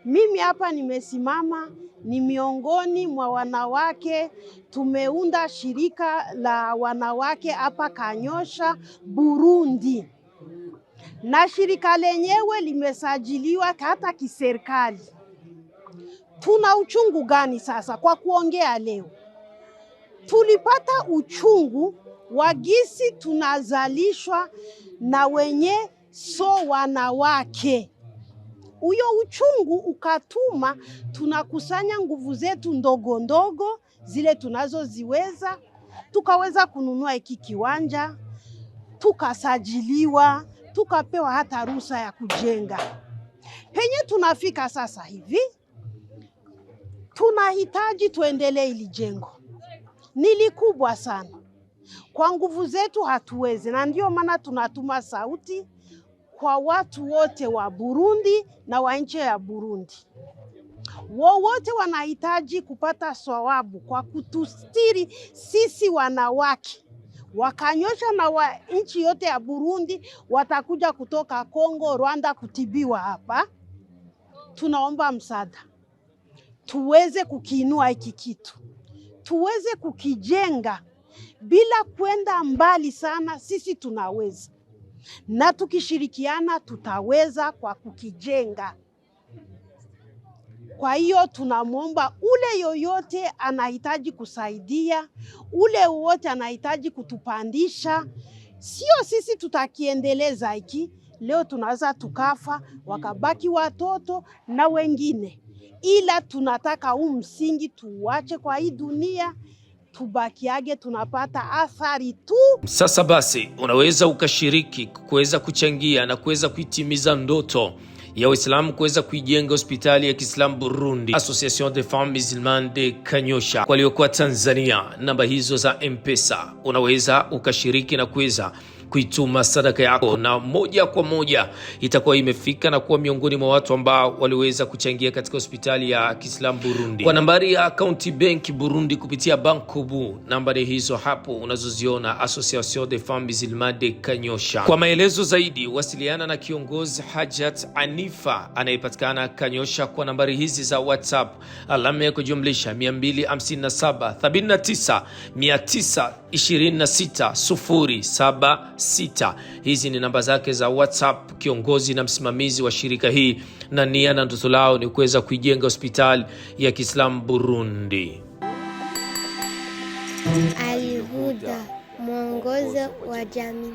Mimi hapa nimesimama ni miongoni mwa wanawake, tumeunda shirika la wanawake hapa Kanyosha, Burundi, na shirika lenyewe limesajiliwa hata kiserikali. Tuna uchungu gani sasa kwa kuongea leo? Tulipata uchungu wa gisi tunazalishwa na wenye so wanawake. Huyo uchungu ukatuma tunakusanya nguvu zetu ndogo ndogo zile tunazoziweza, tukaweza kununua hiki kiwanja, tukasajiliwa, tukapewa hata ruhusa ya kujenga. Penye tunafika sasa hivi, tunahitaji tuendelee hili jengo, ni likubwa sana, kwa nguvu zetu hatuwezi, na ndio maana tunatuma sauti kwa watu wote wa Burundi na wa nchi ya Burundi, wowote wanahitaji kupata sawabu kwa kutustiri sisi wanawake Wakanyosha na wa nchi yote ya Burundi watakuja kutoka Kongo, Rwanda kutibiwa hapa. Tunaomba msaada tuweze kukiinua hiki kitu, tuweze kukijenga bila kwenda mbali sana. Sisi tunaweza, na tukishirikiana tutaweza kwa kukijenga. Kwa hiyo tunamwomba ule yoyote anahitaji kusaidia, ule wote anahitaji kutupandisha, sio sisi tutakiendeleza hiki. Leo tunaweza tukafa wakabaki watoto na wengine, ila tunataka huu msingi tuuache kwa hii dunia, tubakiage tunapata athari tu. Sasa basi, unaweza ukashiriki kuweza kuchangia na kuweza kuitimiza ndoto ya Waislamu kuweza kuijenga hospitali ya Kiislamu Burundi, Association des Femmes Musulmanes de Kanyosha. Waliokuwa Tanzania, namba hizo za M-Pesa unaweza ukashiriki na kuweza kuituma sadaka yako, na moja kwa moja itakuwa imefika na kuwa miongoni mwa watu ambao waliweza kuchangia katika hospitali ya Kiislamu Burundi kwa nambari ya akaunti benki Burundi kupitia Bankobu. Nambari hizo hapo unazoziona, Association des Femmes Musulmanes de Kanyosha. Kwa maelezo zaidi, wasiliana na kiongozi Hajat Anifa anayepatikana Kanyosha kwa nambari hizi za WhatsApp, alama ya kujumlisha 257 79 926 076. Hizi ni namba zake za WhatsApp, kiongozi na msimamizi wa shirika hii, na nia na ndoto lao ni kuweza kuijenga hospitali ya Kiislamu Burundi. Al-Huda, mwongozo wa jamii.